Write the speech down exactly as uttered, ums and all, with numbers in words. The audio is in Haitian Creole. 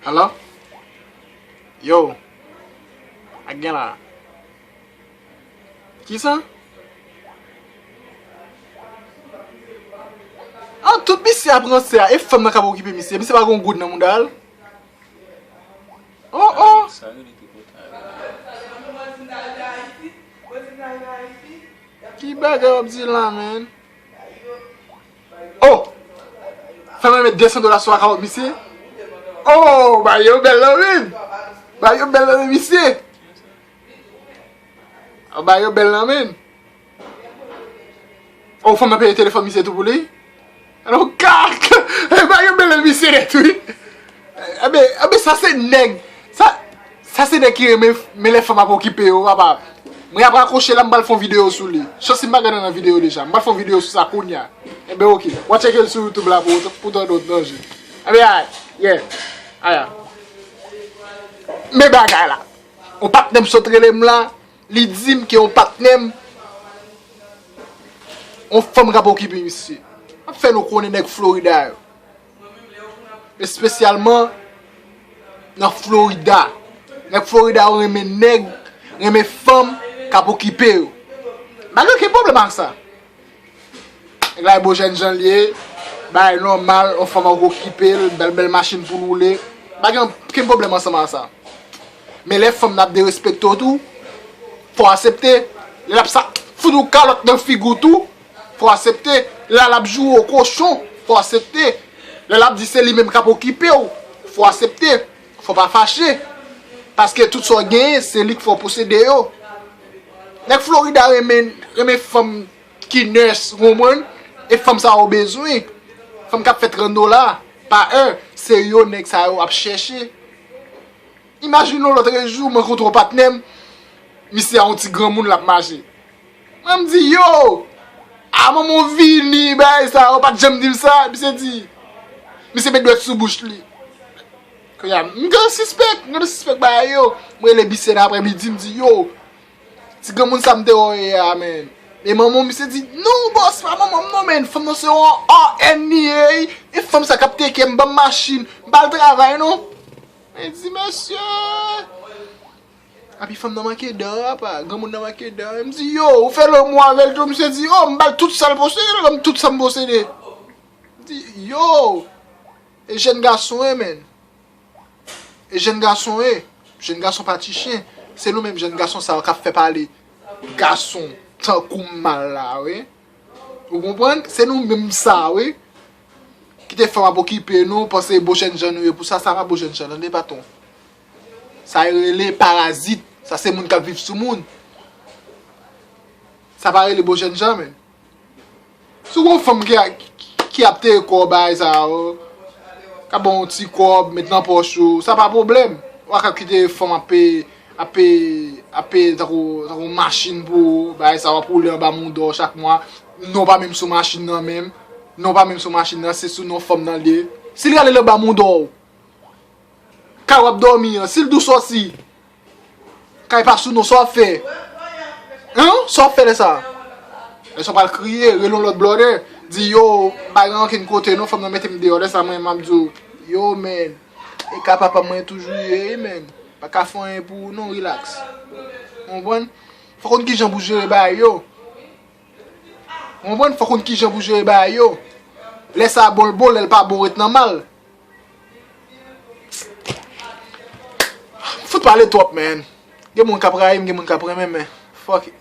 Hello? Yo. Ak gen la. Kisa? Ah, tout misye ap ranse a, e fanm nan k ap okipe misye. Misye pa gon goud nan mouda l. Oh, oh. Ki bagay w ap di la, man? Oh! Fè mwen met de san dola sou akawont misye. Oh! Bagay yo bèl nan men. Bagay yo bèl nan men misye. Oh, bagay yo bèl nan men. Oh, fanm nan peye telefòn misye tou pou li. Alò, kak! Bagay yo bèl nan men misye nèt, wi. Ebe, ebe, sa se nèg. Sa, sa se nèg ki renmen, men lè fanm ap okipe yo, papa. Mwen ap rakwoche la, m pral fè yon videyo sou li. Chans si m pa gade nan videyo deja. M pral fè yon videyo sou sa kounye a. Enben, oke. W a tcheke l sou YouTube la pou, pou tande yon danje. Enben, alright. Yeah. Aya. Men bagay la. Yon patnè m sot rele m la. Li di m ke yon patnè m, yon fanm k ap okipe misye. M ap fè nou konnen nèg Florida yo. Espesyalman nan Florida. Nèg Florida yo renmen nèg, renmen fanm k ap okipe yo. M pa gen okenn pwoblèm ak sa. Nèg la e bo jènjan l ye, bagay nòmal, yon fanm ap okipe l, bèl bèl machin pou l woule. M pa gen okenn pwoblèm ansanm ak sa. Men lè fanm nan ap derespekte w tou, fò w aksepte. Lè l ap sa fout ou kalòt nan figi w tou, fò w aksepte. Lè l ap joure w kochon, fò w aksepte. Lè l ap di se li menm k ap okipe w, fò w aksepte. Fò w pa fache. Paske tout sa w genyen, se li k fè w posede yo. Nèg Florida renmen, renmen fanm ki nurse, ou konprann? E fanm sa yo bezwen. Fanm k ap fè trant dola pa è, se yo nèg sa yo ap chèche. Imajine w lòtrejou, m rankontre yon patnè m, misye a yon ti granmoun l ap mache. Mwen m di, yo! A manman w vini, bagay sa, ou pa t janm di m sa, misye di, misye met dwèt sou bouch li. Kounye a, m gen sispèk, m gen sispèk bagay yo. Mwen rele misye nan aprèmidi, m di, yo, ti granmoun sa m te wè w ye a, man. E manman w, misye di, non, bòs, pa manman m non, man. Fanm nan se yon R N li ye, e fanm sa k ap teke m, ban m machin, m pa al travay non. Mwen di, mesye! Epi fanm nan manke dan, apa, granmoun nan manke dan. M di, yo, ou fè lanmou avè l tou, misye di, oh, m ba l tout sa l posede, l ban m tout sa m posede. M di, yo, e jèn gason, e, man. E jèn gason, e, jèn gason pa ti chen. Se nou menm jèn gason sa yo k ap fè pale gason tankou m mal la, wi. Ou konprann? Se nou menm sa, wi. Kite fanm ap okipe nou, panse bo jènjan nou ye pou sa, sa pa bo jènjan, tande, patwon. Sa yo rele parazit. Sa se moun k ap viv sou moun. Sa pa rele bo jènjan, man. Si w gon fanm ki, ki ap teye kò w, bagay sa yo, k ap ba w yon ti kòb, met nan pòch ou, sa pa pwoblèm. Ou pa ka kite fanm ap peye, ap peye, ap peye tankou, tankou machin pou ou, bagay sa yo, w ap woule anba mouda w chak mwa. Non pa menm sou machin nan menm. Non pa menm sou machin nan, se sou non fanm nan l ye. Si l rale l anba mouda w, kay w ap dòmi an, si l di w sòsi, kay pa sou non, sa w ap fè? Hein? Sa w ap fè lè sa? Lè sa w pral kriye, rele yon lòt blòdè, di, yo, m pa gen ankenn kote non, fanm nan mete m deyò. Lè sa mwen, m ap di w, yo, man, e ka papa mwen toujou ye, man. Pa ka fè anyen pou ou non, relax. Ou konprann? Fò w konn kijan pou jere bagay yo. Ou konprann? Fò w konn kijan pou jere bagay yo. Lè sa bon, l bon, lè l pa bon, ret nan mal. M fout pale twòp, man. Gen moun k ap rayi m, gen moun k ap renmen, men fuck it.